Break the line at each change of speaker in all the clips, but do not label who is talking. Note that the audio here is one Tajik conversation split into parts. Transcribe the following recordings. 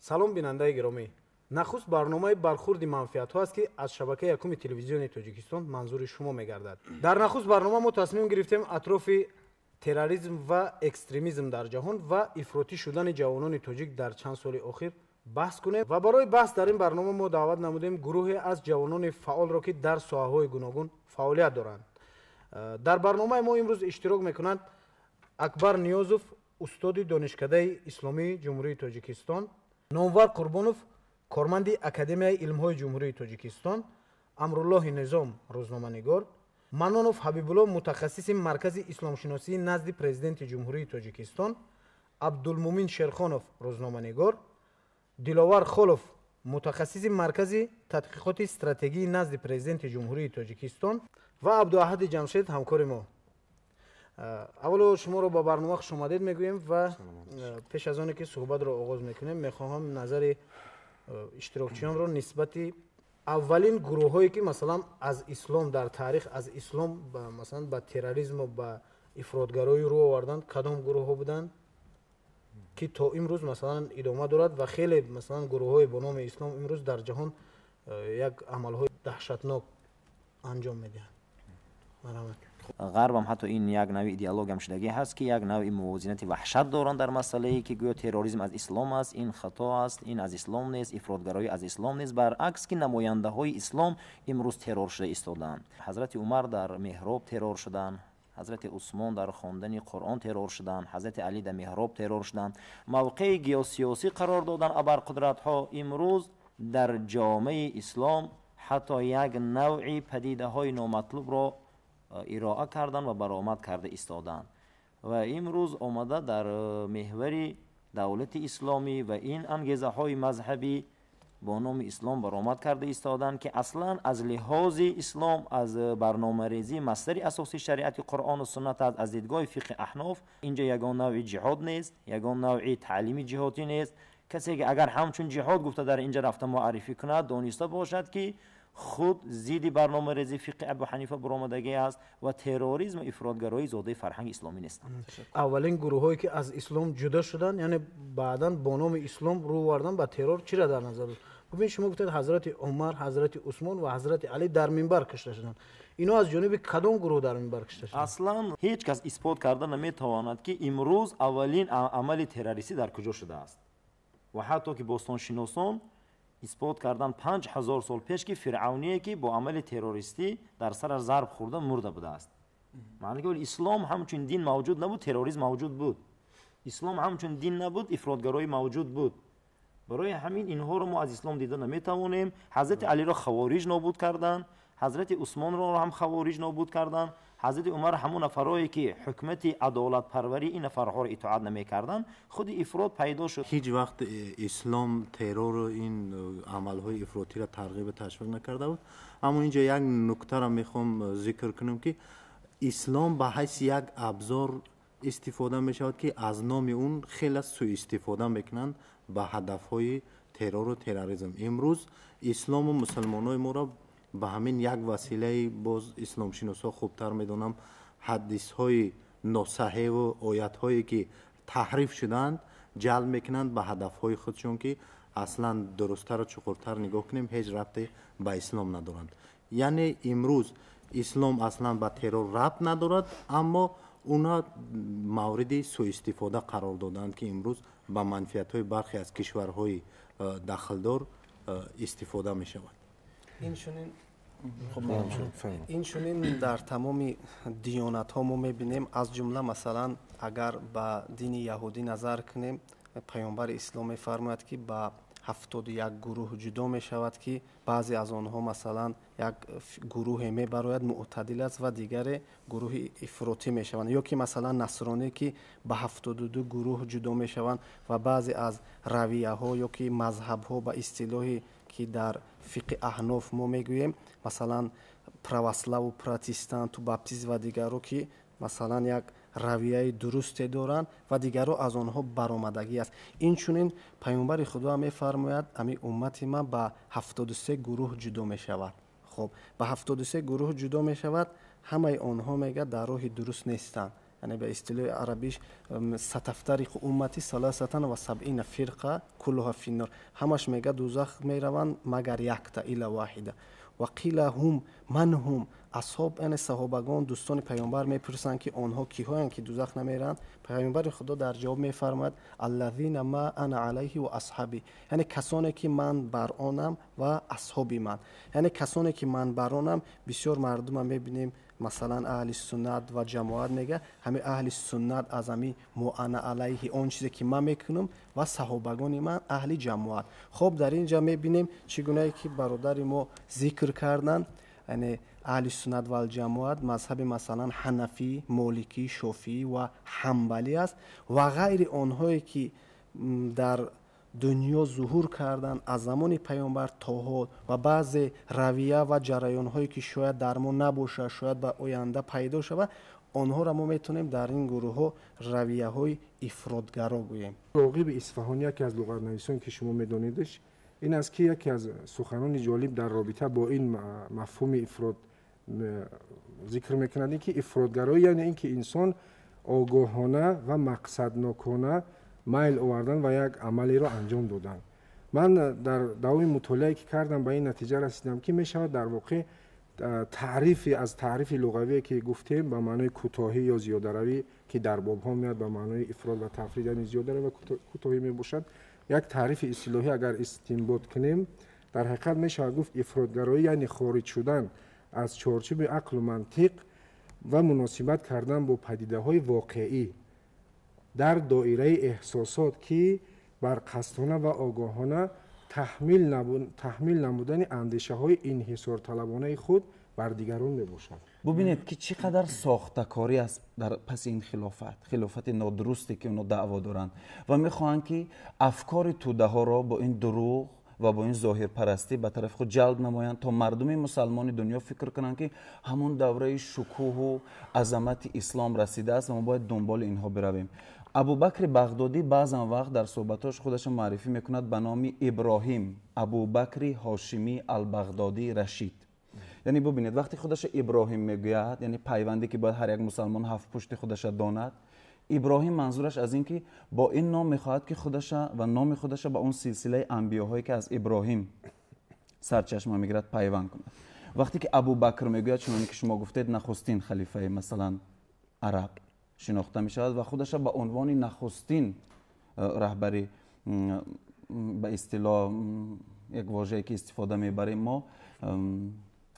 Салом, бинандаи гиромӣ. Нахуст барномаи бархурди манфиатҳо аст, ки аз шабакаи якуми телевизиони Тоҷикистон манзури шумо мегардад. Дар нахуст барнома мо тасмим гирифтем атрофи терроризм ва экстремизм дар ҷаҳон ва ифротӣ шудани ҷавонони тоҷик дар чанд соли охир баҳс кунем ва барои баҳс дар ин барнома мо даъват намудем гурӯҳе аз ҷавонони фаъолро, ки дар соҳаҳои гуногун фаъолият доранд. Дар барномаи мо имрӯз иштирок мекунанд Акбар Ниёзов, устоди Донишкадаи исломии Ҷумҳурии Тоҷикистон, Номвар Қурбонов, корманди Академияи илмҳои Ҷумҳурии Тоҷикистон, Амруллоҳи Низом, рӯзноманигор, Манонов Ҳабибулло, мутахассиси Маркази исломшиносии назди Президенти Ҷумҳурии Тоҷикистон, Абдулмумин Шерхонов, рӯзноманигор, Диловар Холов, мутахассиси Маркази тадқиқоти стратегии назди Президенти Ҷумҳурии Тоҷикистон ва Абдуаҳади Ҷамшед, ҳамкори мо. Аввало шуморо ба барнома хушомадед мегӯем ва пеш аз оне ки суҳбатро оғоз мекунем, мехоҳам назари иштирокчиёнро нисбати аввалин гурӯҳҳое, ки масалан аз ислом дар таърих, аз ислом масалан ба терроризму ба ифротгароӣ рӯ оварданд, кадом гурӯҳҳо буданд, ки то имрӯз масалан идома дорад ва хеле масалан гурӯҳҳои бо номи ислом имрӯз дар ҷаҳон як амалҳои даҳшатнок анҷом медиҳанд. Марҳамат.
Ғарбам ҳатто ин як навъи идеологиям шудагӣ ҳаст, ки як навъи мувозинати ваҳшат доранд дар масъалае, ки гӯё терроризм аз ислом аст. Ин хато аст, ин аз ислом нест, ифротгароӣ аз ислом нест. Баръакс, ки намояндаҳои ислом имрӯз террор шуда истодаанд. Ҳазрати Умар дар меҳроб террор шуданд, ҳазрати Усмон дар хондани Қуръон террор шуданд, ҳазрати Алӣ дар меҳроб террор шуданд. Мавқеи геосиёсӣ қарор додан абарқудратҳо имрӯз дар ҷомеаи ислом ҳатто як навъи падидаҳои номатлубро ироа кардан ва баромад карда истоданд ва имрӯз омада дар меҳвари давлати исломӣ ва ин ангезаҳои мазҳабӣ бо номи ислом баромад карда истоданд, ки аслан аз лиҳози ислом, аз барномарезӣ масдари асосии шариати Қуръону суннат аст, аз дидгоҳи фиқҳи аҳноф инҷа ягон навъи ҷиҳод нест, ягон навъи таълими ҷиҳодӣ нест. Касе ки агар ҳамчун ҷиҳод гуфта дар инҷа рафта муаррифӣ кунад, дониста бошад, ки худ зидди барномарезии фиқҳи Абу Ҳанифа баромадагӣ аст ва терроризму ифротгароӣ зодаи фарҳанги исломӣ нестанд.
Аввалин гурӯҳҳое, ки аз ислом ҷудо шуданд, яъне баъдан бо номи ислом рӯ овардан ба террор, чиро дар назар дошт? Бубин, шумо гуфтед, ҳазрати Умар, ҳазрати Усмон ва ҳазрати Алӣ дар минбар кушта шуданд. Ино аз ҷониби кадом гурӯҳ дар минбар кушта шуданд?
Аслан ҳеҷ кас исбот карда наметавонад, ки имрӯз аввалин амали террористӣ дар куҷо шудааст. Ва ҳатто ки бостоншиносон исбот кардан 5000 сол пеш, ки фиръавние, ки бо амали террористӣ дар сараш зарб хӯрда мурда будааст. Маъне ки ислом ҳамчун дин мавҷуд набуд, терроризм мавҷуд буд. Ислом ҳамчун дин набуд, ифротгароӣ мавҷуд буд. Барои ҳамин инҳоро мо аз ислом дида наметавонем. Ҳазрати Алиро хавориҷ нобуд карданд, ҳазрати Усмонро ҳам хавориҷ нобуд карданд, ҳазрати Умар ҳамон нафарое, ки ҳукмати адолатпарварӣ ин нафарҳоро итоат намекарданд, худи ифрот пайдо шуд.
Ҳеҷ вақт ислом террору ин амалҳои ифротиро тарғибу ташвиқ накарда буд. Аммо инҷо як нуктаро мехоҳам зикр кунам, ки ислом ба ҳайси як абзор истифода мешавад, ки аз номи он хеле сӯистифода мекунанд ба ҳадафҳои террору терроризм. Имрӯз ислому мусулмонои моро ба ҳамин як василаи, боз исломшиносҳо хубтар медонам, ҳадисҳои носаҳеву оятҳое, ки таҳриф шудаанд, ҷалб мекунанд ба ҳадафҳои худшон, ки аслан дурусттару чуқуртар нигоҳ кунем, ҳеҷ рабте ба ислом надоранд. Яъне имрӯз ислом аслан ба террор рабт надорад, аммо уна мавриди сӯистифода қарор доданд, ки имрӯз ба манфиатҳои бархе аз кишварҳои дахлдор истифода мешавад.
Инчунин дар тамоми диёнатҳо мо мебинем, аз ҷумла масалан агар ба дини яҳудӣ назар кунем, паёмбари ислом мефармояд, ки ба 71 гурӯҳ ҷудо мешавад, ки баъзе аз онҳо масалан як гурӯҳе мебарояд, мӯътадил аст, ва дигаре гурӯҳи ифротӣ мешаванд, ё ки масалан насронӣ, ки ба 72 гурӯҳ ҷудо мешаванд ва баъзе аз равияҳо ё ки мазҳабҳо, ба истилоҳе ки дар фиқҳи аҳноф мо мегӯем, масалан православу протестанту баптист ва дигарро, ки масалан як равияи дурусте доранд ва дигарро аз онҳо баромадагӣ аст. Инчунин паёмбари Худо мефармояд, ами уммати ман ба 73 гурӯҳ ҷудо мешавад. Хоб, ба 73 гурӯҳ ҷудо мешавад, ҳамаи онҳо, мегӯяд, дар роҳи дуруст нестанд. Яъне ба истилоҳи арабиш сатафтариқу уммати саласатан ва сабъина фирқа куллуҳа финнор, ҳамаш мега дузах мераванд магар якта, илла воҳида. Ва қила ҳум ман ҳум, асҳоб, яъне саҳобагон, дӯстони паёмбар мепурсанд, ки онҳо киҳоянд, ки дузах намеранд. Паёмбари худо дар ҷавоб мефармояд: аллазина ма ана алайҳи ва асҳаби, яъне касоне ки ман бар онам ва асҳоби ман. Яъне касоне ки ман бар онам. Бисёр мардума мебинем, масалан, аҳли суннат ва ҷамоат мега, ҳами аҳли суннат аз ҳами мо ана алайҳи, он чизе ки ман мекунам ва саҳобагони ман, аҳли ҷамоат. Хоб, дар ин ҷа мебинем, чӣ гунае ки бародари мо зикр карданд, яъне аҳли суннат валҷамоат мазҳаби масалан ҳанафӣ, моликӣ, шофиӣ ва ҳамбалӣ аст ва ғайри онҳое ки дар дунё зуҳур карданд аз замони паёмбар то ҳол ва баъзе равия ва ҷараёнҳое ки шояд дар мо набошад, шояд ба оянда пайдо шавад, онҳоро мо метавонем дар ин гурӯҳҳо равияҳои ифротгаро гӯем.
Роғиби Исфаҳонӣ, яке аз луғатнависон, ки шумо медонедш, ин аст ки яке аз суханони ҷолиб дар робита бо ин мафҳуми ифрот зикр мекунад, ин ки ифротгароӣ яъне ин ки инсон огоҳона ва мақсаднокона майл овардан ва як амалеро анҷом додан. Ман дар давоми мутолиае ки кардам, ба ин натиҷа расидам, ки мешавад дар воқеъ таърифи аз таърифи луғавие ки гуфтем ба маънои кӯтоҳӣ ё зиёдаравӣ, ки дар бобҳо меояд ба маънои ифрод ва тафрид, яъне зиёдаравӣ ва кӯтоҳӣ мебошад, як таърифи истилоҳӣ агар истинбот кунем, дар ҳақиқат мешавад гуфт, ифротгароӣ яъне хориҷ шудан аз чорчӯби ақлу мантиқ ва муносибат кардан бо падидаҳои воқеӣ дар доираи эҳсосот, ки барқасдона ва огоҳона таҳмил намудани андешаҳои инҳисорталабонаи худ бар дигарон мебошад.
Бубинед, ки чӣ қадар сохтакорӣ аст дар паси ин хилофат, хилофати нодурусте ки онҳо даъво доранд ва мехоҳанд, ки афкори тӯдаҳоро бо ин дурӯғ ва бо ин зоҳирпарастӣ ба тарафи худ ҷалб намоянд, то мардуми мусалмони дунё фикр кунанд, ки ҳамон давраи шукӯҳу азамати ислом расидааст ва мо бояд дунболи инҳо биравем. Абубакри Бағдодӣ баъзан вақт дар суҳбатҳош худашро муаррифӣ мекунад ба номи Иброҳим Абубакри Ҳошимӣ Албағдодӣ Рашид. Яъне бубинед, вақте худаша Иброҳим мегӯяд, яъне пайванде ки бояд ҳар як мусалмон ҳафт пушти худаша донад. Иброҳим манзураш аз ин ки бо ин ном мехоҳад, ки худаша ва номи худаша ба он силсилаи анбиёҳое ки аз Иброҳим сарчашма мегирад, пайванд кунад. Вақте ки Абубакр мегӯяд, чуноне ки шумо гуфтед, нахустин халифаи масалан араб шинохта мешавад ва худаша ба унвони нахустин раҳбари, ба истилоҳ як вожае ки истифода мебарем мо,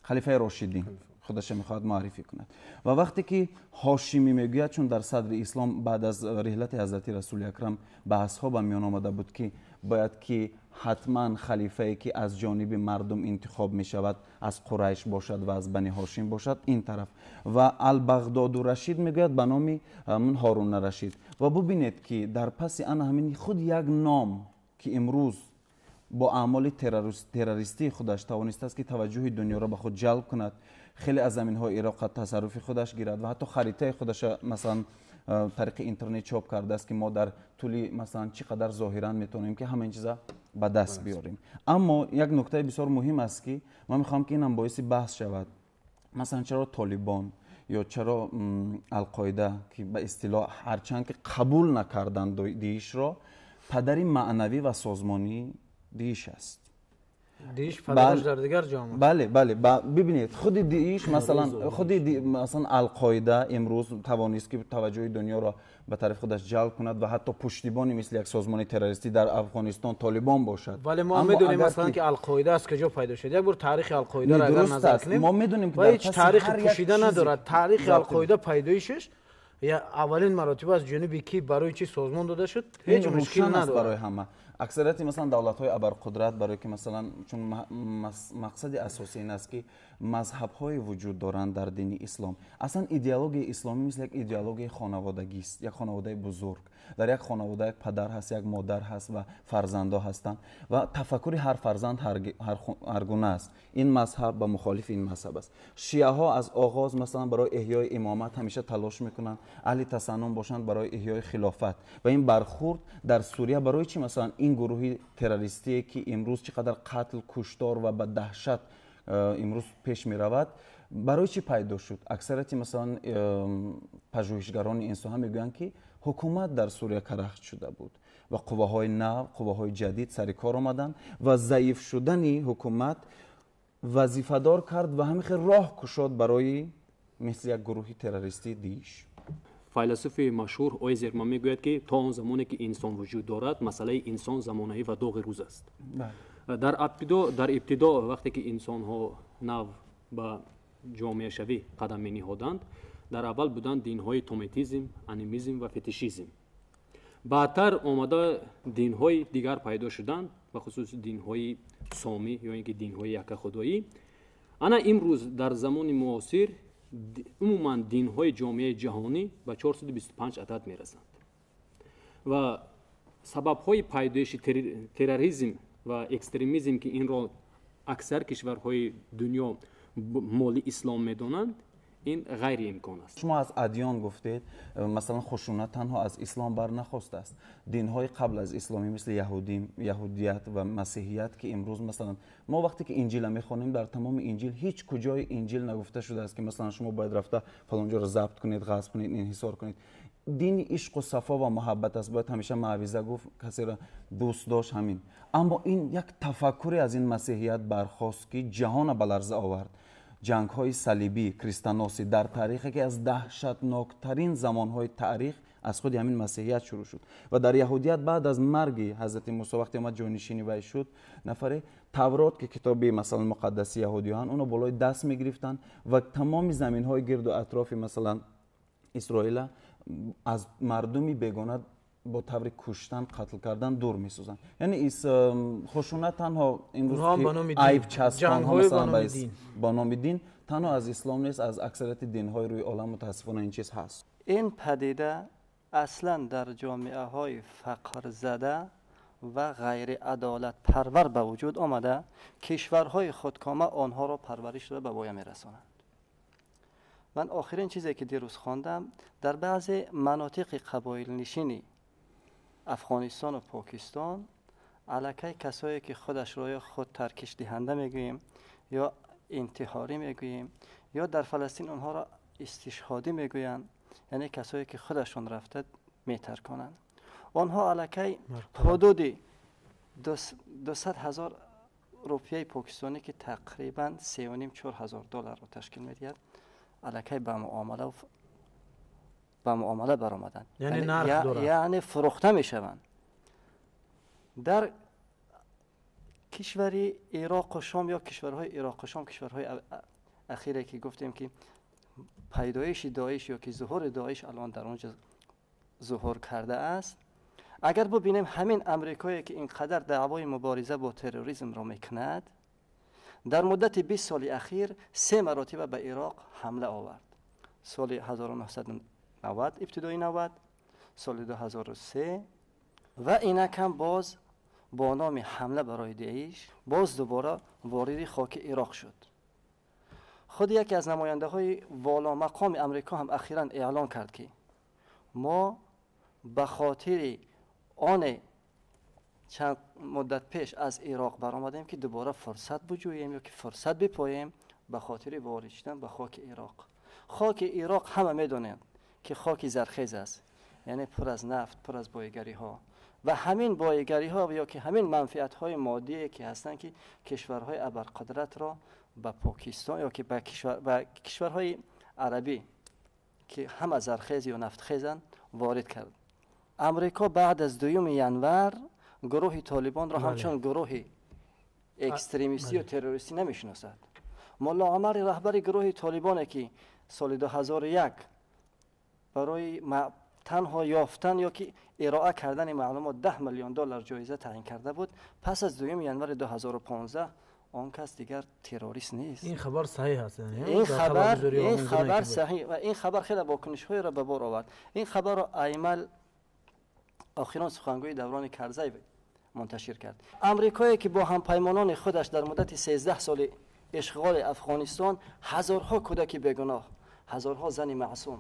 халифаи рошидин худаша мехоҳад муаррифӣ кунад. Ва вақте ки Ҳошимӣ мегӯяд, чун дар садри ислом баъд аз риҳлати ҳазрати Расули Акрам баҳсҳо ба миён омада буд, ки бояд ки ҳатман халифае ки аз ҷониби мардум интихоб мешавад, аз Қурайш бошад ва аз Бани Ҳошим бошад, ин тараф ва Албағдоду Рашид мегӯяд ба номи Ҳоруна Рашид. Ва бубинед, ки дар паси ана ҳамин худ як ном, ки имрӯз бо аъмоли террористии худаш тавонистааст, ки таваҷҷӯҳи дунёро ба худ ҷалб кунад, хеле аз заминҳои Ироқ тасарруфи худаш гирад ва ҳатто харитаи худаша масалан тариқи интернет чоп кардааст, ки мо дар тӯли масалан чӣ қадар зоҳиран метавонем, ки ҳама ин чиза ба даст биёрем. Аммо як нуктаи бисёр муҳим аст, ки ман мехоҳам, ки инам боиси баҳс шавад. Масалан, чаро Толибон ё чаро Алқоида, ки ба истилоҳ ҳарчанд ки қабул накарданд Диишро, падари маънавӣ ва созмонии Дииш аст.
Дииш падараш дар дигар ҷомеа.
Бале, бибинед, худи Дииш масалан, худи масалан Алқоида имрӯз тавонист, ки таваҷҷӯҳи дунёро ба тарафи худаш ҷалб кунад ва ҳатто пуштибони мисли як созмони террористӣ дар Афғонистон Толибон бошад.
Вале мо медонем масалан, ки Алқоида аз куҷо пайдо шуд. Як бор таърихи Алқоидаро агар назар кунем,
мо медонем, ки
ҳеҷ таърихи пӯшида надорад. Таърихи Алқоида пайдоишаш аввалин маротиба аз ҷониби ки, барои чӣ созмон дода шуд, ҳеҷ мушкил надорад
барои ҳама. Аксарияти масалан давлатҳои абарқудрат, барое ки масалан чун мақсади асосӣ ин аст, ки мазҳабҳое вуҷуд доранд дар дини ислом. Аслан идеологияи исломӣ мисли як идеологияи хонаводагист, як хонаводаи бузург. Дар як хонавода як падар ҳаст, як модар ҳаст ва фарзандо ҳастанд ва тафаккури ҳар фарзанд ҳаргуна аст. Ин мазҳаб ба мухолифи ин мазҳаб аст. Шиаҳо аз оғоз масалан барои эҳёи имомат ҳамеша талош мекунанд, аҳли тасаннун бошанд барои эҳёи хилофат. Ва ин бархурд дар Сурия барои чӣ масалан ин гурӯҳи террористие, ки имрӯз чӣ қадар қатл, куштор ва ба даҳшат имрӯз пеш меравад, Барои чӣ пайдо шуд? Аксарияти масалан пажӯҳишгарони ин соҳа мегӯянд, ки ҳукумат дар Сурия карахт шуда буд ва қувваҳои нав, қувваҳои ҷадид сари кор омаданд ва заиф шудани ҳукумат вазифадор кард ва ҳамин хел роҳ кушод барои мисли як гурӯҳи террористии Дииш.
Файласуфи машҳур Ойзерман мегӯяд, ки то он замоне ки инсон вуҷуд дорад, масъалаи инсон замонавӣ ва доғи рӯз аст. Дар ибтидо вақте ки инсонҳо нав ба ҷомеашавӣ қадам мениҳоданд, дар аввал буданд динҳои тометизм, анимизм ва фетишизм. Баъдтар омада динҳои дигар пайдо шуданд, бахусус динҳои сомӣ ё ин ки динҳои яккахудоӣ. Ана имрӯз дар замони муосир умуман динҳои ҷомеаи ҷаҳонӣ ба 425 адад мерасанд ва сабабҳои пайдоиши терроризм ва экстремизм, ки инро аксар кишварҳои дунё моли ислом медонанд, ин ғайриимкон аст.
Шумо аз адён гуфтед, масалан хушунат танҳо аз ислом барнахостааст. Динҳои қабл аз исломӣ мисли яҳудият ва масеҳият, ки имрӯз масалан мо вақте ки инҷилро мехонем, дар тамоми инҷил ҳеҷ куҷои инҷил нагуфта шудааст, ки масалан шумо бояд рафта фалон ҷоро забт кунед, ғасб кунед, инҳисор кунед. Дини ишқу сафо ва муҳаббат аст, бояд ҳамеша маъвиза гуфт, касеро дӯст дошт ҳамин. Аммо ин як тафаккуре аз ин масеҳият бархост, ки ҷаҳонро ба ларза овард. Ҷангҳои салибӣ, кристоноси дар таърихе, ки аз даҳшатноктарин замонҳои таърих аз худи ҳамин масеҳият шурӯъ шуд. Ва дар яҳудият баъд аз марги ҳазрати Мусо, вақте омад ҷонишини вай шуд, нафаре Таврот, ки китоби масалан муқаддаси яҳудиён, онро болои даст мегирифтанд ва тамоми заминҳои гирду атрофи масалан Исроила аз мардуми бегона бо таври куштан, қатл кардан дур месозанд. Яъне хушунат танҳо имрӯз айб часпонҳо масалан ба номи дин танҳо аз ислом нест, аз аксарияти динҳои рӯи олам мутаассифона ин чиз ҳаст.
Ин падида аслан дар ҷомеаҳои фақрзада ва ғайриадолатпарвар ба вуҷуд омада, кишварҳои худкома онҳоро парвариш дода ба воя мерасонанд. Ман охирин чизе ки дирӯз хондам, дар баъзе манотиқи қабоилнишини Афғонистон ва Покистон аллакай касое ки худашро ё худ таркишдиҳанда мегӯем, ё интиҳорӣ мегӯем, ё дар Фаластин онҳоро истишҳодӣ мегӯянд, яъне касое ки худашон рафта метарконанд. Онҳо аллакай ҳудуди 200 ҳазор рупияи покистонӣ, ки тақрибан 3,5-4 ҳазор долларро ташкил медиҳад, аллакай ба муомала баромаданд, яъне фурӯхта мешаванд. Дар кишвари Ироқу Шом ё кишварҳои Ироқу Шом, кишварҳои ахире ки гуфтем, ки пайдоиши Доиш ё ки зуҳури Доиш алон дар он ҷо зуҳур кардааст, агар бубинем ҳамин Амрикое ки ин қадар даъвои мубориза бо терроризмро мекунад, дар муддати 20 соли ахир 3 маротиба ба Ироқ ҳамла овард. Соли 1990, ибтидои 90, соли 2003 ва инак ҳам боз бо номи ҳамла барои Доиш боз дубора вориди хоки Ироқ шуд. Худ яке аз намояндаҳои воломақоми Амрико ҳам ахиран эълон кард, ки мо ба хотири оне чанд муддат пеш аз Ироқ баромадем, ки дубора фурсат буҷӯем ё ки фурсат бипоем ба хотири ворид шудан ба хоки Ироқ. Хоки Ироқ ҳама медонанд, ки хоки зархез аст, яъне пур аз нафт, пур аз боигариҳо ва ҳамин боигариҳо ё ки ҳамин манфиатҳои моддие ки ҳастанд, ки кишварҳои абарқудратро ба Покистон ё ки ба кишварҳои арабӣ, ки ҳама зархез ё нафтхезанд, ворид кард. Амрико баъд аз 2 январ гурӯҳи Толибонро ҳамчун гурӯҳи экстремистӣ ё террористӣ намешиносад. Мулло Умари раҳбари гурӯҳи Толибоне, ки соли 2001 барои танҳо ёфтан ё ки ироа кардани маълумот 10 миллион доллар ҷоиза таъин карда буд, пас аз 2 январи 2015 он кас дигар террорист нест.
Ин хабар саҳеҳ аст?
Ин хабар саҳеҳ ва ин хабар хеле вокунишҳоеро ба бор овард. Ин хабарро Аймал, охирон сухангӯи даврони Карзай, мунташир кард. Амрикое ки бо ҳампаймонони худаш дар муддати 13 соли ишғоли Афғонистон ҳазорҳо кӯдаки бегуноҳ, ҳазорҳо зани маъсум,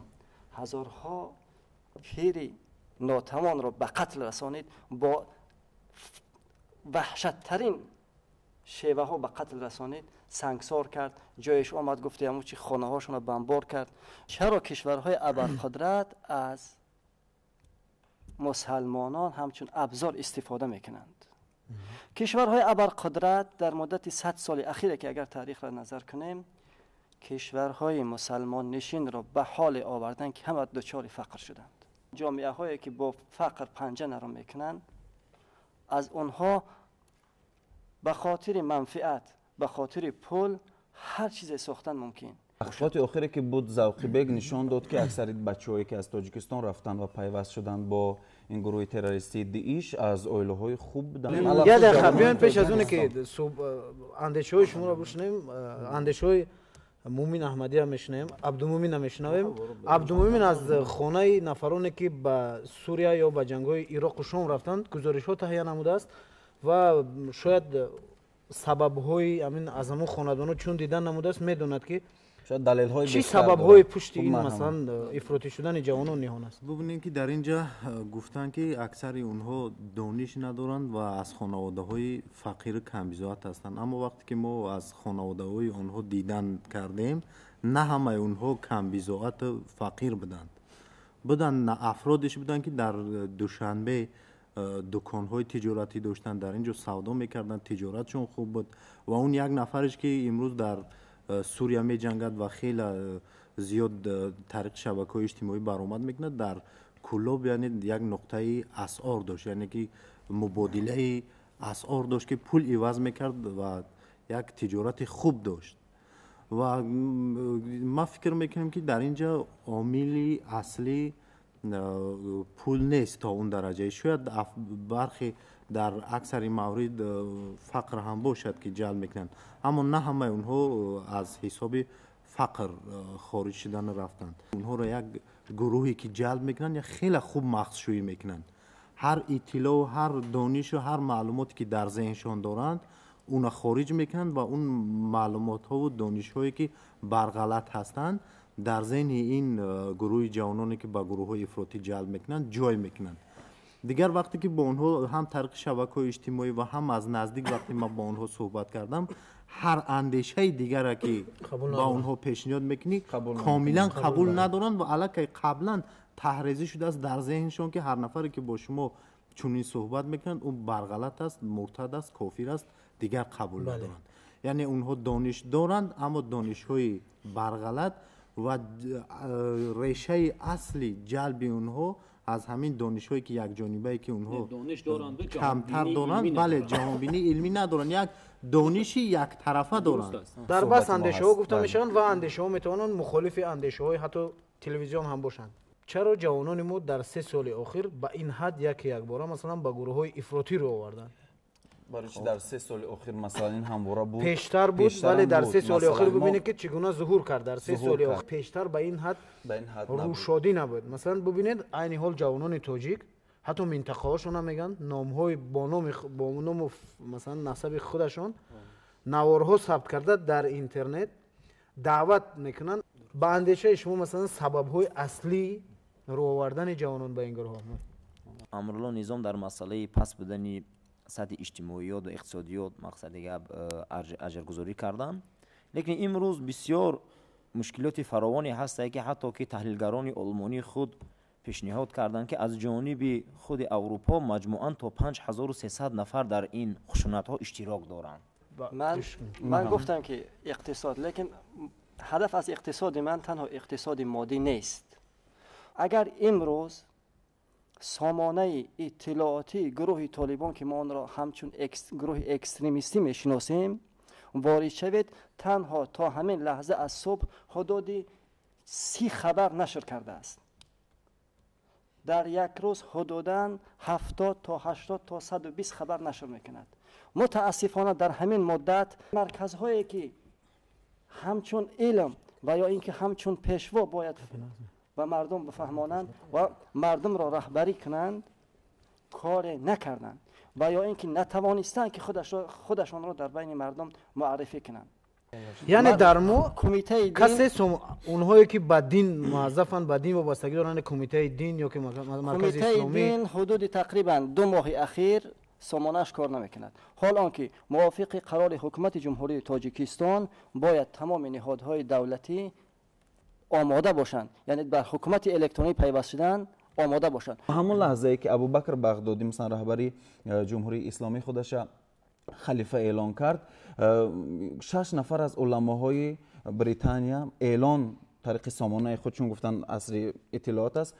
ҳазорҳо пири нотавонро ба қатл расонид, бо ваҳшаттарин шеваҳо ба қатл расонид, сангсор кард, ҷояш омад гуфти ҳамун чи хонаҳошонро бамбор кард. Чаро кишварҳои абарқудрат аз мусалмонон ҳамчун абзор истифода мекунанд? Кишварҳои абарқудрат дар муддати 100 соли ахире, ки агар таърихро назар кунем, кишварҳои мусалмоннишинро ба ҳоле оварданд, ки ҳама дучори фақр шуданд. Ҷомеаҳое ки бо фақр панҷа нарм мекунанд, аз онҳо ба хотири манфиат, ба хотири пул ҳар чизе сохтан мумкин.
Таҳқиқоти охире ки буд, Завқибек нишон дод, ки аксари бачаҳое ки аз Тоҷикистон рафтанд ва пайваст шуданд бо ин гурӯҳи террористии ДИИШ, аз оилаҳои хуб буданд.
Як дақиқа, биёем пеш аз оне ки андешаҳои шуморо бишунавем, андешаҳои Мумин Аҳмадия мешунавем, Абдумумина мешунавем. Абдумумин аз хонаи нафароне ки ба Сурия ё ба ҷангҳои Ироқу Шом рафтанд, гузоришҳо таҳия намудааст ва шояд сабабҳои амин аз ҳамон хонадонҳо чун дидан намудааст, медонад ки
шояд далелҳои
чӣ сабабҳои пушти ин масалан ифротӣ шудани ҷавонон ниҳон аст.
Бубинем, ки дар ин ҷа гуфтанд, ки аксари онҳо дониш надоранд ва аз хонаводаҳои фақиру камбизоат ҳастанд. Аммо вақте ки мо аз хонаводаҳои онҳо дидан кардем, на ҳамаи онҳо камбизоату фақир буданд. Буданд афродеш буданд, ки дар Душанбе дуконҳои тиҷоратӣ доштанд, дар ин ҷо савдо мекарданд, тиҷоратшон хуб буд. Ва он як нафареш, ки имрӯз дар Сурия меҷангад ва хеле зиёд тариқи шабакаҳои иҷтимоӣ баромад мекунад, дар Кӯлоб, яъне як нуқтаи асъор дошт, яъне ки мубодилаи асъор дошт, ки пул иваз мекард ва як тиҷорати хуб дошт. Ва ман фикр мекунам, ки дар ин ҷо омили аслӣ пул нест то он дараҷае. Шояд бархе дар аксари маврид фақр ҳам бошад, ки ҷалб мекунанд, аммо на ҳамаи онҳо аз ҳисоби фақр хориҷ шудану рафтанд. Онҳоро як гурӯҳе ки ҷалб мекунанд, як хеле хуб мағзшӯӣ мекунанд. Ҳар иттилоъу ҳар донишу ҳар маълумоте ки дар зеҳншон доранд, уна хориҷ мекунанд ва он маълумотҳову донишҳое ки барғалат ҳастанд, дар зеҳни ин гурӯҳи ҷавононе ки ба гурӯҳҳои ифротӣ ҷалб мекунанд, ҷой мекунанд. Дигар вақте ки бо онҳо ҳам тариқи шабакаҳои иҷтимоӣ ва ҳам аз наздик вақте ман бо онҳо суҳбат кардам, ҳар андешаи дигаре ки ба онҳо пешниҳод мекунӣ, комилан қабул надоранд ва аллакай қаблан таҳрезӣ шудааст дар зеҳншон, ки ҳар нафаре ки бо шумо чунин суҳбат мекунанд, ӯ барғалат аст, муртад аст, кофир аст, дигар қабул надоранд. Яъне онҳо дониш доранд, аммо донишҳои барғалат ва решаи асли ҷалби онҳо аз ҳамин донишҳое ки якҷонибае ки онҳо камтар доранд, бале, ҷаҳонбинии илмӣ надоранд, як дониши яктарафа доранд.
Дар бас андешаҳо гуфта мешаванд ва андешаҳо метавонанд мухолифи андешаҳои ҳатто телевизион ҳам бошанд. Чаро ҷавонони мо дар 3 соли охир ба ин ҳад яке якбора масалан ба гурӯҳҳои ифротӣ рӯ оварданд?
Барои чи дар 3 соли охир? Масалан, ин ҳамвора буд.
Пештар буд, вале дар 3 соли охир бубинед, ки чӣ гуна зуҳур кард. Дар 3 соли охир пештар ба ин ҳад рӯшодӣ набуд. Масалан, бубинед, айни ҳол ҷавонони тоҷик ҳатто минтақаҳошона мегӯянд, номҳои бо ному масалан насаби худашон наворҳо сабт карда дар интернет даъват мекунанд. Ба андешаи шумо, масалан, сабабҳои аслии рӯ овардани ҷавонон ба ин гурӯҳҳо?
Амрулло Низом дар масъалаи паст будани сатҳи иҷтимоиёт ва иқтисодиёт мақсади гап аҷргузорӣ карданд, лекин имрӯз бисёр мушкилоти фаровоне ҳастае, ки ҳатто ки таҳлилгарони олмонӣ худ пешниҳод карданд, ки аз ҷониби худи Аврупо маҷмӯан то 5300 нафар дар ин хушунатҳо иштирок доранд.
Ман гуфтам, ки иқтисод, лекин ҳадаф аз иқтисоди ман танҳо иқтисоди моддӣ нест. Агар имрӯз сомонаи иттилоотии гурӯҳи Толибон, ки мо онро ҳамчун гурӯҳи экстремистӣ мешиносем, ворид шавед, танҳо то ҳамин лаҳза аз субҳ ҳудуди 30 хабар нашр кардааст. Дар як рӯз ҳудудан 70 то 80 то 120 хабар нашр мекунад. Мутаассифона, дар ҳамин муддат марказҳое ки ҳамчун илм ва ё ин ки ҳамчун пешво бояд ба мардум бифаҳмонанд ва мардумро раҳбарӣ кунанд, коре накарданд ва ё ин ки натавонистанд, ки худашонро дар байни мардум муаррифӣ кунанд.
Яъне дар мо касе, онҳое ки ба дин муаззафанд, ба дин вобастагӣ доранд, кумитаи дин ё ки маркази
исломӣ, дин ҳудуди тақрибан 2 моҳи ахир Сомонааш кор намекунад. Ҳол он ки мувофиқи қарори ҳукумати Ҷумҳурии Тоҷикистон бояд тамоми ниҳодҳои давлатӣ омода бошанд, яъне бар ҳукумати электронӣ пайваст шудан омода бошанд.
Ҳамон лаҳзае ки Абубакр Бағдодӣ, масалан, раҳбари Ҷумҳурии Исломӣ худаша халифа эълон кард, 6 нафар аз уламоҳои Британия эълон тариқи сомонаи худ, чун гуфтанд асри иттилоот аст,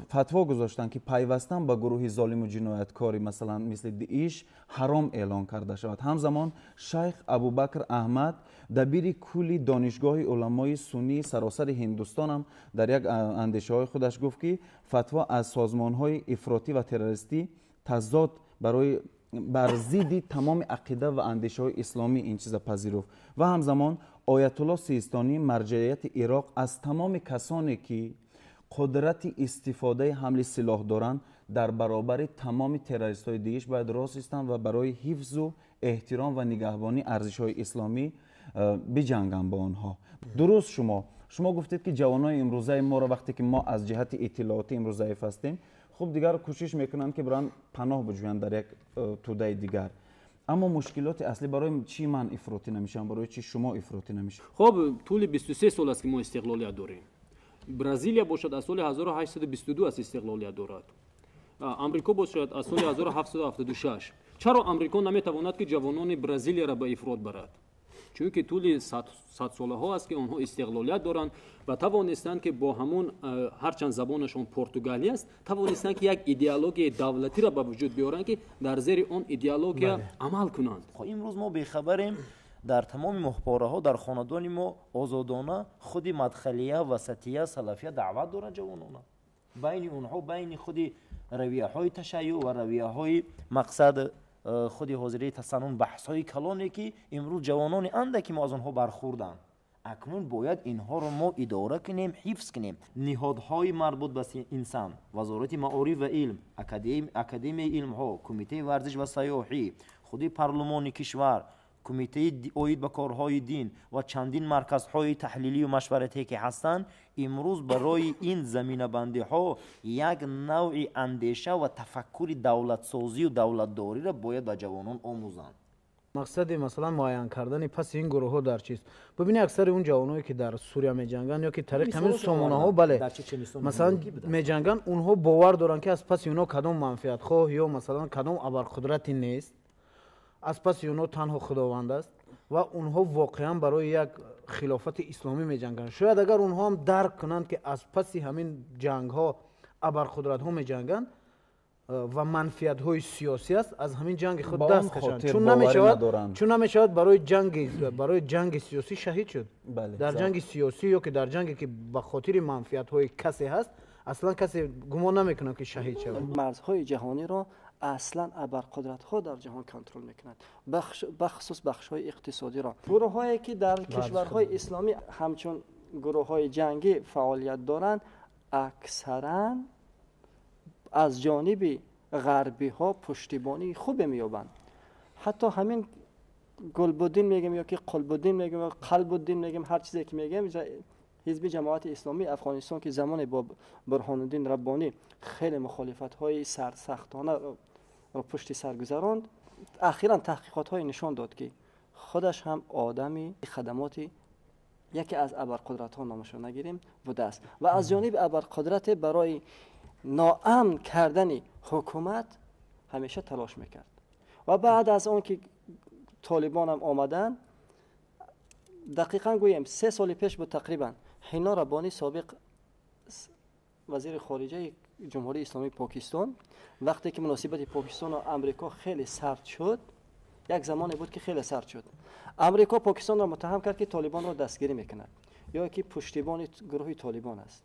фатво гузоштанд, ки пайвастан ба гурӯҳи золиму ҷинояткори, масалан, мисли Дииш ҳаром эълон карда шавад. Ҳамзамон шайх Абубакр Аҳмад, дабири кулли Донишгоҳи уламои суннии саросари Ҳиндустонам, дар як андешаҳои худаш гуфт, ки фатво аз созмонҳои ифротӣ ва террористӣ тазод барои бар зидди тамоми ақида ва андешаҳои исломӣ ин чиза пазируфт. Ва ҳамзамон Оятулло Систонӣ, марҷаияти Ироқ, аз тамоми касоне ки қудрати истифодаи ҳамли силоҳ доранд, дар баробари тамоми террористҳои Дииш бояд рост истанд ва барои ҳифзу эҳтиром ва нигаҳбонии арзишҳои исломӣ биҷанганд бо онҳо. Дуруст, шумо гуфтед, ки ҷавонони имрӯзаи моро, вақте ки мо аз ҷиҳати иттилоотӣ имрӯз заиф ҳастем, хуб, дигар кӯшиш мекунанд, ки биранд паноҳ биҷӯянд дар як тӯдаи дигар. Аммо мушкилоти аслӣ, барои чӣ ман ифротӣ намешавам, барои чӣ шумо ифротӣ намешавед?
Хоб, тӯли 23 сол аст, ки мо истиқлолият дорем. Бразилия бошад, аз соли 1822 аст истиқлолият дорад. Амрико бошад, аз соли 1776. Чаро Амрико наметавонад, ки ҷавонони Бразилияро ба ифрот барад? Чунки тӯли садсолаҳо аст, ки онҳо истиқлолият доранд ва тавонистанд, ки бо ҳамон, ҳарчанд забонашон португалӣ аст, тавонистанд, ки як идеологияи давлатиро ба вуҷуд биёранд, ки дар зери он идеология амал кунанд.
Имрӯз мо бехабарем, дар тамоми моҳпораҳо, дар хонадони мо озодона худи мадхалия, васатия, салафия даъват доранд ҷавонона. Байни онҳо, байни худи равияҳои ташайюъ ва равияҳои мақсад худи ҳозираи тасаннун баҳсҳои калоне, ки имрӯз ҷавонони андаке мо аз онҳо бархӯрданд. Акнун бояд инҳоро мо идора кунем, ҳифз кунем. Ниҳодҳои марбут ба инсан, Вазорати маориф ва илм, Академияи илмҳо, Кумитаи варзиш ва сайёҳӣ, худи парлумони кишвар, Кумитаи оид ба корҳои дин ва чандин марказҳои таҳлилию машваратие, ки ҳастанд, имрӯз барои ин заминабандиҳо як навъи андеша ва тафаккури давлатсозию давлатдориро бояд ба ҷавонон омӯзанд.
Мақсади, масалан, муайян кардани паси ин гурӯҳҳо дар чист? Бибини, аксари он ҷавоное, ки дар Сурия меҷанганд ё ки тариқи ҳамин сомонаҳо, бале, масалан, меҷанганд, онҳо бовар доранд, ки аз паси онҳо кадом манфиатхоҳ ё, масалан, кадом абарқудрате нест, аз паси онҳо танҳо Худованд аст ва онҳо воқеан барои як хилофати исломӣ меҷанганд. Шояд агар онҳо ҳам дарк кунанд, ки аз паси ҳамин ҷангҳо абарқудратҳо меҷанганд ва манфиатҳои сиёсӣ аст, аз ҳамин ҷанги худ даст кашанд, чун намешавад барои ҷанги сиёсӣ шаҳид шуд. Дар ҷанги сиёсӣ ё ки дар ҷанге, ки ба хотири манфиатҳои касе ҳаст, аслан касе гумон намекунад, ки шаҳид шавад.
Марзҳои ҷаҳониро аслан абарқудратҳо дар ҷаҳон контрол мекунанд, бахусус бахшҳои иқтисодиро. Гурӯҳҳое, ки дар кишварҳои исломӣ ҳамчун гурӯҳҳои ҷангӣ фаъолият доранд, аксаран аз ҷониби ғарбиҳо пуштибонии хубе меёбанд. Ҳатто ҳамин Гулбуддин мегем ё ки Қулбуддин мегем ё Қалбуддин мегем, ҳар чизе ки мегем, Ҳизби Ҷамоати Исломии Афғонистон, ки замоне бо Бурҳонуддин Раббонӣ хеле мухолифатҳои сарсахтона ро пушти сар гузаронд, ахиран таҳқиқотҳое нишон дод, ки худаш ҳам одами хадамоти яке аз абарқудратҳо, номашро нагирем, будааст ва аз ҷониби абарқудрате барои ноамн кардани ҳукумат ҳамеша талош мекард. Ва баъд аз он ки толибонам омаданд, дақиқан гӯем, 3 соли пеш буд тақрибан, Ҳино Раббонӣ, собиқ вазири хориҷаи Ҷумҳурии Исломии Покистон, вақте ки муносибати Покистону Амрико хеле сард шуд, як замоне буд, ки хеле сард шуд, Амрико Покистонро муттаҳам кард, ки толибонро дастгирӣ мекунад ё ки пуштибони гурӯҳи толибон аст.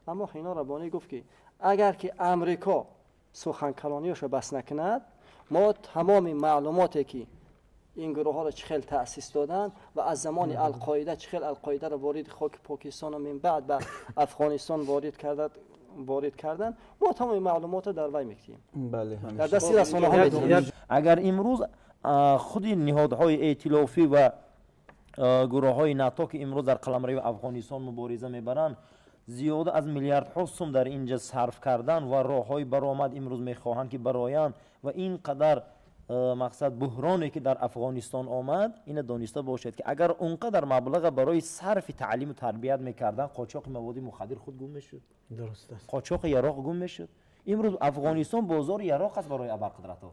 Аммо Ҳино Раббонӣ гуфт, ки агар ки Амрико суханкалониёшро бас накунад, мо тамоми маълумоте, ки ин гурӯҳҳоро чӣ хел таъсис доданд ва аз замони Алқоида чӣ хел Алқоидаро вориди хоки Покистону минбаъд ба Афғонистон ворид карданд, мо тамоми маълумотро дар вай мекунем, дар дасти расонаҳо медиҳем.
Агар имрӯз худи ниҳодҳои эътилофӣ ва гурӯҳҳои НАТО, ки имрӯз дар қаламрави Афғонистон мубориза мебаранд. Зиёда аз миллиардҳо сум дар инҷа сарф кардан ва роҳҳои баромад имрӯз мехоҳанд ки бароянд ва ин қадар мақсад буҳроне ки дар Афғонистон омад, ина дониста бошед ки агар он қадар маблаға барои сарфи таълиму тарбият мекарданд, қочоқи маводи мухаддир худ гум мешуд.
Дуруст аст.
Қочоқи яроқ гум мешуд. Имрӯз Афғонистон бозори яроқ аст барои абарқудратҳо.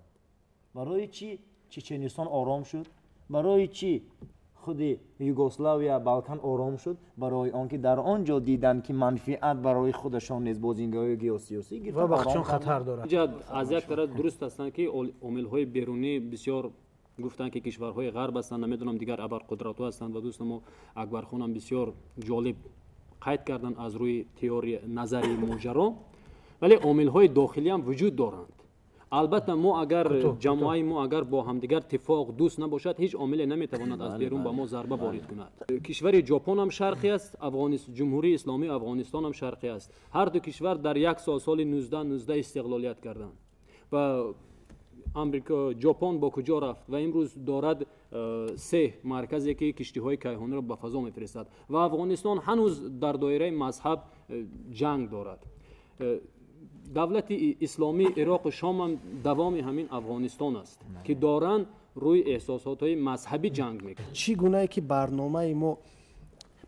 Барои чӣ Чеченистон ором шуд? Барои чӣ худи Югославия, Балкан ором шуд? Барои он ки дар он ҷо диданд ки манфиат барои худашон нест, бозингаҳои геосиёсӣ гирифта
ва бахчон хатар дорад.
Инҷа аз як тараф дуруст ҳастанд ки омилҳои берунӣ бисёр гуфтанд ки кишварҳои ғарб ҳастанд, намедонам дигар абарқудратҳо ҳастанд ва дӯстамо Акбархонам бисёр ҷолиб қайд карданд аз рӯи теория назари моҷаро, вале омилҳои дохилӣ ҳам вуҷуд доранд. Албатта мо агар ҷамоаи мо агар бо ҳамдигар тифоқ дӯст набошад, ҳеҷ омиле наметавонад аз берун ба мо зарба ворид кунад. Кишвари Ҷопон ҳам шарқӣ аст, Ҷумҳурии Исломии Афғонистон ҳам шарқӣ аст. Ҳар ду кишвар дар як сол, соли 1919 истиқлолият карданд ва Амрико, Ҷопон бо куҷо рафт ва имрӯз дорад се марказе ки киштиҳои кайҳониро ба фазо мефиристад ва Афғонистон ҳанӯз дар доираи мазҳаб ҷанг дорад. Давлати исломии Ироқу Шом ҳам давоми ҳамин Афғонистон аст ки доранд рӯи эҳсосотҳои мазҳабӣ ҷанг мекунанд.
Чӣ гунае ки барномаи мо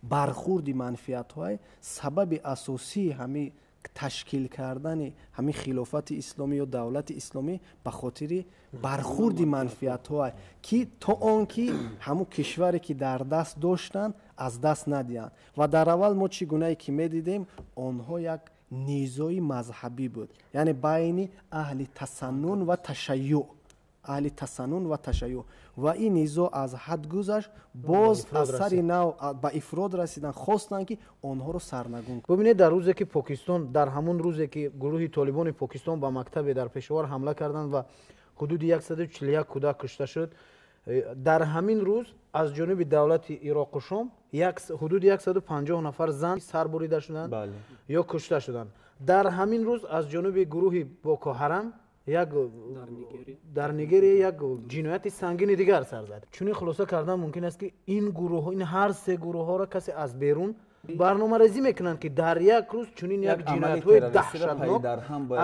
бархурди манфиатҳое, сабаби асосии ҳамин ташкил кардани ҳамин хилофати исломӣ ё давлати исломӣ ба хотири бархурди манфиатҳое ки то он ки ҳамун кишваре ки дар даст доштанд аз даст надиҳанд. Ва дар аввал мо чӣ гунае ки медидем, онҳо як низои мазҳабӣ буд, яъне байни аҳли тасаннун ва ташайюъ, аҳли тасаннун ва ташайюъ, ва ин низо аз ҳад гузашт, боз аз сари нав ба ифрод расиданд, хостанд ки онҳоро сарнагун кунанд.
Бубинед, дар рӯзе ки Покистон, дар ҳамон рӯзе ки гурӯҳи толибони Покистон ба мактабе дар Пешовар ҳамла карданд ва ҳудуди 141 кӯдак кушта шуд, дар ҳамин рӯз аз ҷониби давлати Ироқу Шом ҳудуди 150 нафар зан сар бурида шуданд ё кушта шуданд. Дар ҳамин рӯз аз ҷониби гурӯҳи Боко Ҳарам дар Нигерия як ҷинояти сангини дигар сар зад. Чунин хулоса кардан мумкин аст ки ин гурӯҳҳо, ин ҳар се гурӯҳҳоро касе аз берун барномарезӣ мекунанд ки дар як рӯз чунин як ҷиноятҳои даҳшатнок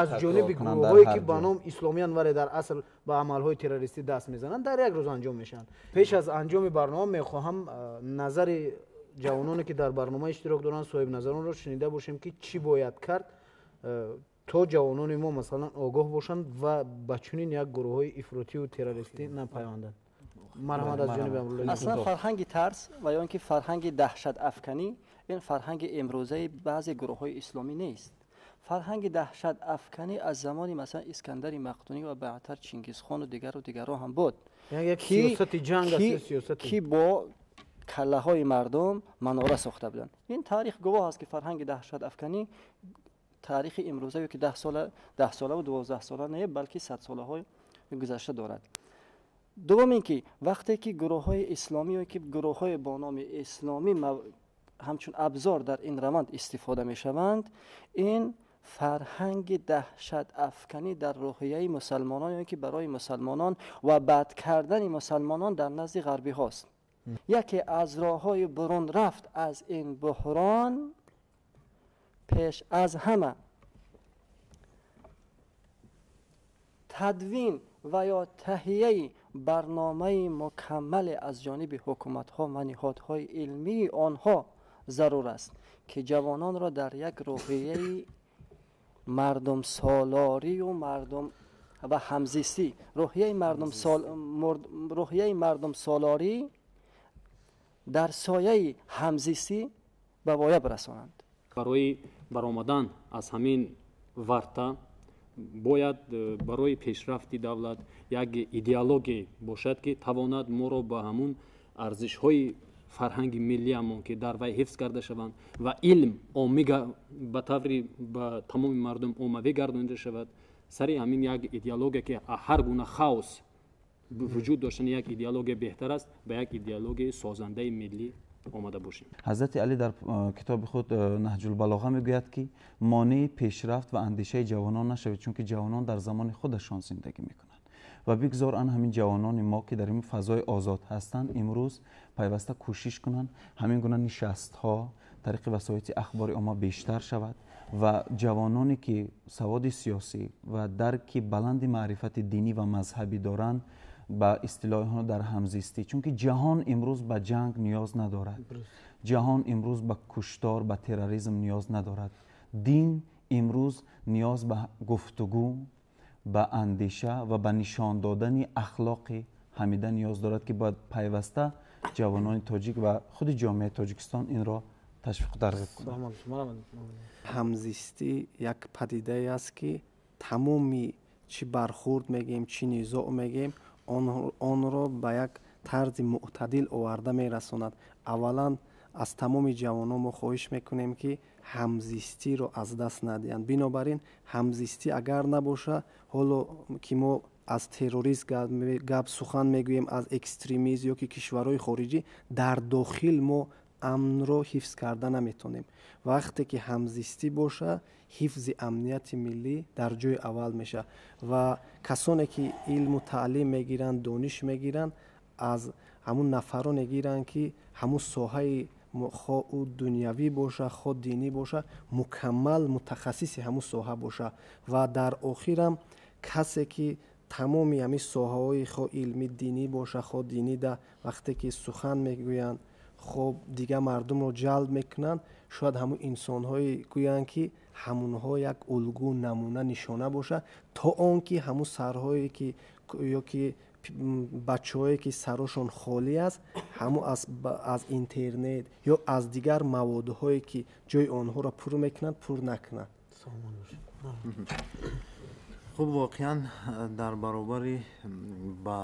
аз ҷониби гурӯҳҳое ки ба ном исломиян вале дар асл ба амалҳои террористӣ даст мезананд дар як рӯз анҷом мешаванд. Пеш аз анҷоми барнома мехоҳам назари ҷавононе ки дар барнома иштирок доранд, соҳибназаронро шунида бошем ки чӣ бояд кард то ҷавонони мо масалан огоҳ бошанд ва ба чунин як гурӯҳҳои ифротию террористӣ напайванданд. Марҳамат аз ҷониби Амруллоҳ.
Аслан фарҳанги тарс ва ё ин ки фарҳанги даҳшатафканӣ ин фарҳанги имрӯзаи баъзе гурӯҳҳои исломӣ нест. Фарҳанги даҳшатафканӣ аз замони масалан Искандари Мақдунӣ ва баъдтар Чингизхону дигару дигарҳо ҳам буд, ки бо каллаҳои мардум манора сохта буданд. Ин таърих гувоҳ аст ки фарҳанги даҳшатафканӣ таърихи имрӯзае ки 10 сола ва 12 сола не, балки 100 солаҳои гузашта дорад. Дуввум ин ки вақте ки гурӯҳҳои исломӣ ё ки гурӯҳҳои бо номи исломӣ ҳамчун абзор дар ин раванд истифода мешаванд, ин фарҳанги даҳшатафканӣ дар рӯҳияи мусалмонон ё ки барои мусалмонон ва бад кардани мусалмонон дар назди ғарбиҳост. Яке аз роҳҳои бурун рафт аз ин буҳрон пеш аз ҳама тадвин ва ё таҳияи барномаи мукаммале аз ҷониби ҳукуматҳо ва ниҳодҳои илмии онҳо зарур аст ки ҷавононро дар як рӯҳияи мардумсолорию мардум ва ҳамзистӣ, рӯҳияи мардумсолорӣ дар сояи ҳамзистӣ ба воя бирасонанд.
Барои баромадан аз ҳамин варта бояд барои пешрафти давлат як идеология бошад ки тавонад моро ба ҳамун арзишҳои фарҳанги миллиамон ки дар вай ҳифз карда шаванд ва илм ба таври ба тамоми мардум оммавӣ гардонида шавад. Сари ҳамин як идеология ки ҳар гуна хаос вуҷуд доштани як идеология беҳтар аст, ба як идеологияи созандаи миллӣ омада бошем.
Ҳазрати Алӣ дар китоби худ Наҳҷулбалоға мегӯяд ки монеи пешрафт ва андешаи ҷавонон нашавед, чунки ҷавонон дар замони худашон зиндагӣ мекунанд ва бигзор ан ҳамин ҷавонони мо ки дар ин фазои озод ҳастанд имрӯз пайваста кӯшиш кунанд ҳамин гуна нишастҳо, тариқи васоити ахбори омма бештар шавад ва ҷавононе ки саводи сиёсӣ ва дарки баланди маърифати динӣ ва мазҳабӣ доранд, ба истилоҳи онҳо дар ҳамзистӣ, чунки ҷаҳон имрӯз ба ҷанг ниёз надорад, ҷаҳон имрӯз ба куштор, ба терроризм ниёз надорад. Дин имрӯз ниёз ба гуфтугӯ, ба андеша ва ба нишон додани ахлоқи ҳамида ниёз дорад, ки бояд пайваста ҷавонони тоҷик ва худи ҷомеаи Тоҷикистон инро ташвиқу тарғиб кунад.
Ҳамзистӣ як падидае аст, ки тамоми чӣ бархурд мегӯем, чӣ низоъ мегӯем, онро ба як тарзи мӯътадил оварда мерасонад. Аввалан, аз тамоми ҷавонон мо хоҳиш мекунем, ки ҳамзистиро аз даст надиҳанд. Бинобар ин, ҳамзистӣ агар набошад, ҳоло ки мо аз терроризм гап сухан мегӯем, аз экстремизм ё ки кишварҳои хориҷӣ, дар дохил мо амнро ҳифз карда наметонем. Вақте ки ҳамзистӣ боша, ҳифзи амнияти миллӣ дар ҷои аввал мешавад ва касоне ки илму таълим мегиранд, дониш мегиранд, аз ҳамун нафароне гиранд, ки ҳамун соҳаи, хо ӯ дунявӣ боша, хо динӣ боша, мукаммал мутахассиси ҳамун соҳа боша. Ва дар охирам касе ки тамоми ҳамин соҳаҳои, хо илми динӣ боша, хо динӣ, да вақте ки сухан мегӯянд, хоб дигар мардумро ҷалб мекунанд, шояд ҳамун инсонҳое гӯянд, ки ҳамунҳо як улгӯ, намуна, нишона бошад, то он ки ҳамун сарҳое ки ё ки бачаҳое ки сарошон холӣ аст, ҳамун аз интернет ё аз дигар маводҳое ки ҷои онҳоро пур мекунанд, пур накунанд.
Хуб, воқеан дар баробари ба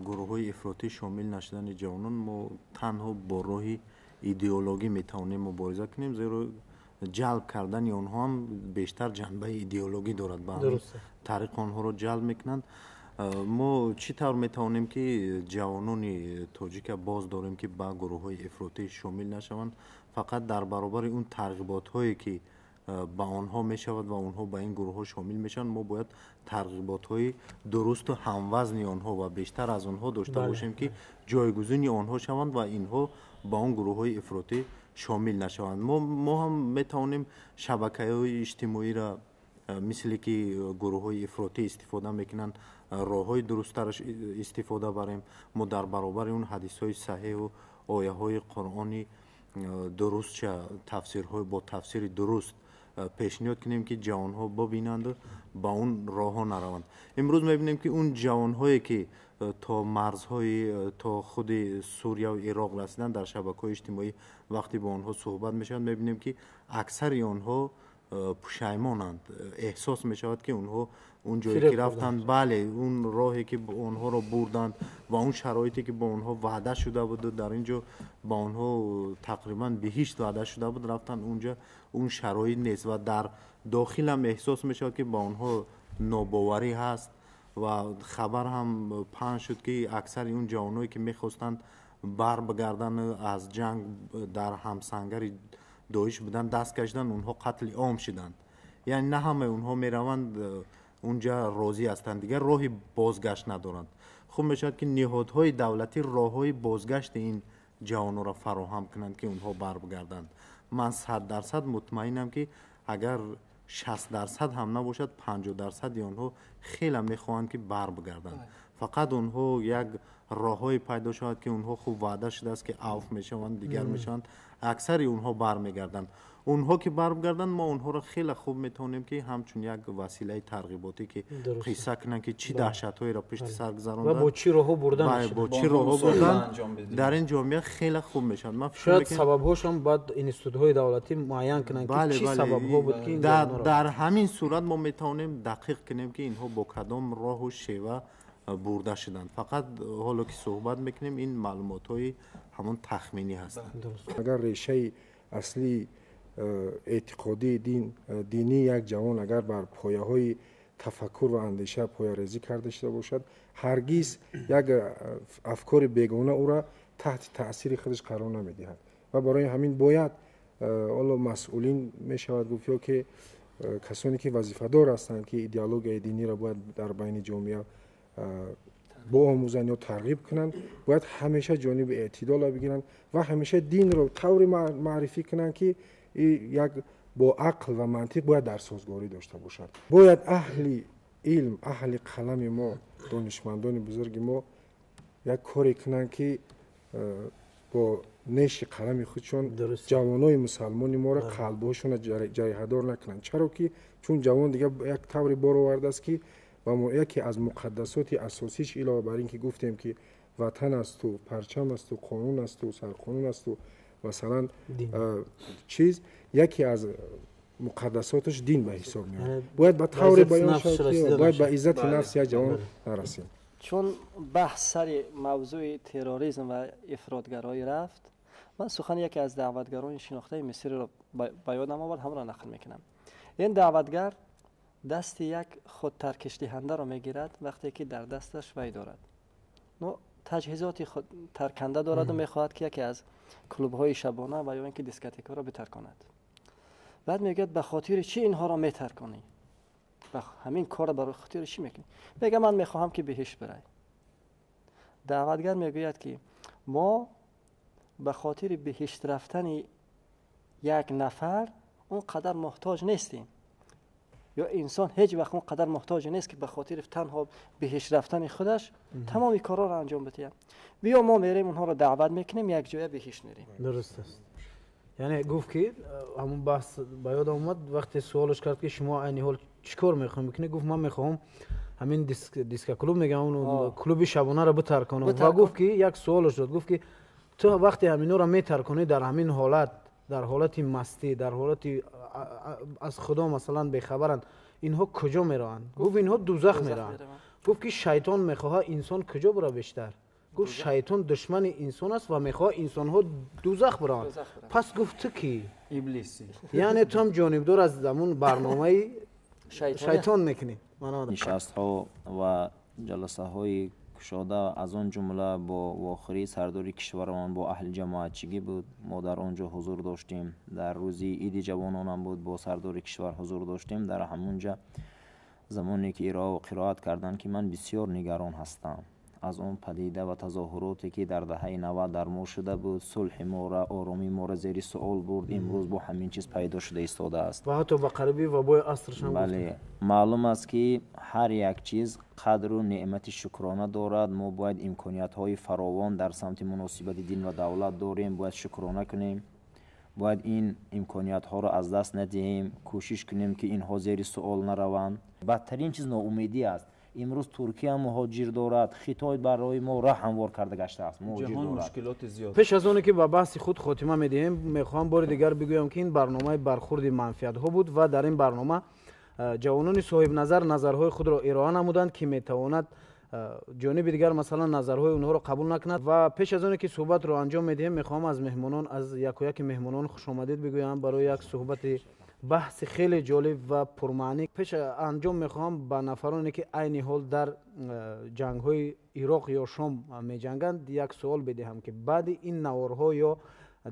гурӯҳҳои ифротӣ шомил нашудани ҷавонон, мо танҳо бо роҳи идеологӣ метавонем мубориза кунем, зеро ҷалб кардани онҳо ҳам бештар ҷанбаи идеологӣ дорад, ба тариқ онҳоро ҷалб мекунанд. Мо чӣ тавр метавонем, ки ҷавонони тоҷика боз дорем, ки ба гурӯҳҳои ифротӣ шомил нашаванд? Фақат дар баробари он тарғиботҳое ки ба онҳо мешавад ва онҳо ба ин гурӯҳҳо шомил мешаванд, мо бояд тарғиботҳои дурусту ҳамвазни онҳо ва бештар аз онҳо дошта бошем, ки ҷойгузини онҳо шаванд ва инҳо ба он гурӯҳҳои ифротӣ шомил нашаванд. Мо ҳам метавонем шабакаҳои иҷтимоиро, мисле ки гурӯҳҳои ифротӣ истифода мекунанд, роҳҳои дурусттараш истифода барем. Мо дар баробари он ҳадисҳои саҳеҳу ояҳои Қуръони дурустча тафсирҳо бо тафсири дуруст пешниҳод кунем, ки ҷавонҳо бибинанду ба он роҳҳо нараванд. Имрӯз мебинем, ки он ҷавонҳое ки то марзҳои, то худи Сурияву Ироқ расиданд, дар шабакаҳои иҷтимоӣ вақте бо онҳо суҳбат мешавад, мебинем, ки аксари онҳо пушаймонанд. Эҳсос мешавад, ки онҳо он ҷое ки рафтанд, бале, он роҳе ки онҳоро бурданд ва он шароите ки бо онҳо ваъда шуда буду дар ин ҷо ба онҳо тақрибан биҳишт ваъда шуда буд, рафтанд унҷа, он шароит нест. Ва дар дохилам эҳсос мешавад, ки ба онҳо нобоварӣ ҳаст ва хабар ҳам паҳн шуд, ки аксари он ҷавоное ки мехостанд бар бигарданд, аз ҷанг дар ҳамсангари Доиш буданд, даст кашиданд, онҳо қатли ом шуданд. Яъне на ҳамаи онҳо мераванд унҷа розӣ ҳастанд, дигар роҳи бозгашт надоранд. Хуб мешавад, ки ниҳодҳои давлатӣ роҳҳои бозгашти ин ҷавононро фароҳам кунанд, ки онҳо барбигарданд. Ман 100% мутмаинам, ки агар 60% ҳам набошад, 50%-и онҳо хеле мехоҳанд, ки барбигарданд. Фақат онҳо як роҳҳое пайдо шавад, ки онҳо хуб ваъда шудааст, ки авф мешаванд, дигар мешаванд, аксари онҳо бармегарданд. Онҳо ки бармегарданд, мо онҳоро хеле хуб метавонем, ки ҳамчун як василаи тарғиботӣ, ки қисса кунанд, ки чӣ даҳшатҳоеро пушти сар гузаронданд,
бо чӣ роҳҳо бурдан,
бо чӣ роҳҳо бурдан, дар ин ҷомеа хеле хуб мешавад.
Ман шояд сабабҳошам баъд институтҳои давлатӣ муайян кунанд, ки чӣ сабабҳо буд, ки
дар ҳамин сурат мо метавонем дақиқ кунем, ки инҳо бо кадом роҳу шева бурда шуданд. Фақат ҳоло ки суҳбат мекунем, ин маълумотҳои ҳамон тахминӣ ҳастанд.
Агар решаи аслии эътиқодии динии як ҷавон агар бар пояҳои тафаккур ва андеша поярезӣ карда шуда бошад, ҳаргиз як афкори бегона ӯра таҳти таъсири худаш қарор намедиҳад. Ва барои ҳамин бояд ҳоло масъулин, мешавад гуфт, ё ки касоне ки вазифадор ҳастанд, ки идеологияи диниро бояд дар байни ҷомеа биомӯзанд ё тарғиб кунанд, бояд ҳамеша ҷониби эътидолро бигиранд ва ҳамеша динро тавре маърифӣ кунанд, ки як бо ақл ва мантиқ бояд дар созгорӣ дошта бошад. Бояд аҳли илм, аҳли қалами мо, донишмандони бузурги мо як коре кунанд, ки бо неши қалами худшон ҷавонои мусалмони моро қалбҳошонро ҷариҳадор накунанд. Чаро ки чун ҷавон дига як тавре бор овардааст, ки ва яке аз муқаддасоти асосиш, илова бар ин ки гуфтем, ки ватан асту, парчам асту, қонун асту, сарқонун асту, масалан, чиз, яке аз муқаддасоташ дин ба ҳисоб меояд. Бояд ба тавре баён шавад, ки бояд ба иззати нафси як ҷавон нарасем.
Чун баҳс сари мавзӯи терроризм ва ифротгароӣ рафт, ман сухани яке аз даъватгарони шинохтаи мисриро ба ёдам овард, ҳамонро нақл мекунам. Ин даъватгар дасти як худтаркишдиҳандаро мегирад, вақте ки дар дасташ вай дорад, таҷҳизоти тарканда дораду мехоҳад, ки яке аз клубҳои шабона ва ё ин ки дискотекаро битарконад. Баъд мегӯяд: «Ба хотири чӣ инҳоро метарконӣ? Ҳамин корро барои хотири чӣ мекунӣ?» Мега: «Ман мехоҳам, ки биҳишт бирай». Даъватгар мегӯяд, ки мо ба хотири биҳишт рафтани як нафар он қадар муҳтоҷ нестем, ё инсон ҳеҷ вақт он қадар муҳтоҷ нест, ки ба хотири танҳо биҳишт рафтани худаш тамоми корҳоро анҷом бидиҳад. Биё, мо мерем, онҳоро даъват мекунем, якҷоя биҳишт мерем.
Дуруст аст. Яъне гуфт, ки ҳамон баҳс ба ёдам омад, вақте суолаш кард, ки шумо айни ҳол чӣ кор мехоҳем бикунед, гуфт: «Ман мехоҳам ҳамин дискоклуб, мегам, клуби шабонаро битарконам». Ва гуфт, ки як суолаш дод, гуфт, ки ту вақте ҳаминҳоро метарконӣ, дар ҳамин ҳолат, дар ҳолати мастӣ, дар ҳолати аз худо масалан бехабаранд, инҳо куҷо мераванд? Гуфт: «Инҳо дузах мераванд». Гуфт, ки шайтон мехоҳад инсон куҷо бира бештар? Гуфт: «Шайтон душмани инсон аст ва мехоҳад инсонҳо дузах бираванд». Пас гуфт: «Ту кӣ?»
Иблиси.
Яъне ту ҳам ҷонибдор аз ҳамун барномаи шайтон мекунӣ.
Нишастҳо ва ҷаласаҳои кушода, аз он ҷумла бо вохӯрии сардори кишварамон бо аҳли ҷамоатчигӣ буд. Мо дар он ҷо ҳузур доштем. Дар рӯзи иди ҷавононам буд, бо сардори кишвар ҳузур доштем. Дар ҳамун ҷа замоне ки ироа қироат карданд, ки ман бисёр нигарон ҳастам аз он падида ва тазоҳуроте, ки дар даҳаи 90 дар мо шуда буд, сулҳи моро, оромии моро зери суол бурд, имрӯз бо ҳамин чиз пайдо шуда истодааст.
Ва ҳатто ба қариби вабои асршам.
Бале, маълум аст, ки ҳар як чиз қадру неъмати шукрона дорад. Мо бояд имкониятҳои фаровон дар самти муносибати дин ва давлат дорем, бояд шукрона кунем, бояд ин имкониятҳоро аз даст надиҳем, кӯшиш кунем, ки инҳо зери суол нараванд. Бадтарин чиз ноумедӣ аст. Имрӯз Туркия муҳоҷир дорад, Хитой барои мо роҳ ҳамвор карда гаштааст.
Пеш аз оне ки ба баҳси худ хотима медиҳем, мехоҳам бори дигар бигӯям, ки ин барномаи бархурди манфиатҳо буд ва дар ин барнома ҷавонони соҳибназар назарҳои худро ироа намуданд, ки метавонад ҷониби дигар масалан назарҳои онҳоро қабул накунад. Ва пеш аз оне ки суҳбатро анҷом медиҳем, мехоҳам аз меҳмонон, аз якояки меҳмонон хушомадед бигӯям барои як суҳбати баҳси хеле ҷолиб ва пурмаънӣ. Пеш анҷом мехоҳам ба нафароне, ки айни ҳол дар ҷангҳои Ироқ ё Шом меҷанганд, як суол бидиҳам, ки баъди ин наворҳо ё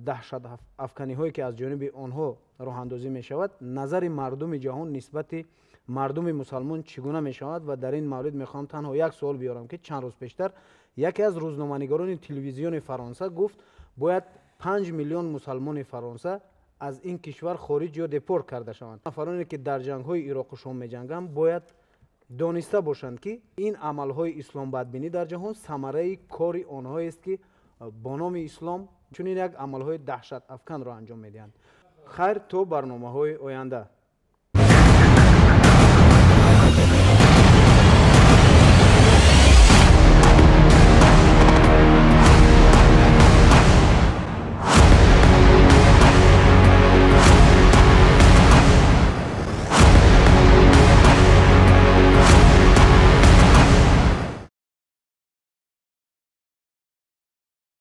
даҳшатафканиҳое, ки аз ҷониби онҳо роҳандозӣ мешавад, назари мардуми ҷаҳон нисбати мардуми мусалмон чӣ гуна мешавад? Ва дар ин маврид мехоҳам танҳо як суол биёрам, ки чанд рӯз пештар яке аз рӯзноманигорони телевизиони Фаронса гуфт, бояд 5 миллион мусалмони Фаронса аз ин кишвар хориҷ ё депорт карда шаванд. Нафароне, ки дар ҷангҳои Ироқу Шом меҷанганд, бояд дониста бошанд, ки ин амалҳои исломбадбинӣ дар ҷаҳон самараи кори онҳоест, ки бо номи ислом чунин як амалҳои даҳшатафканро анҷом медиҳанд. Хайр, то барномаҳои оянда.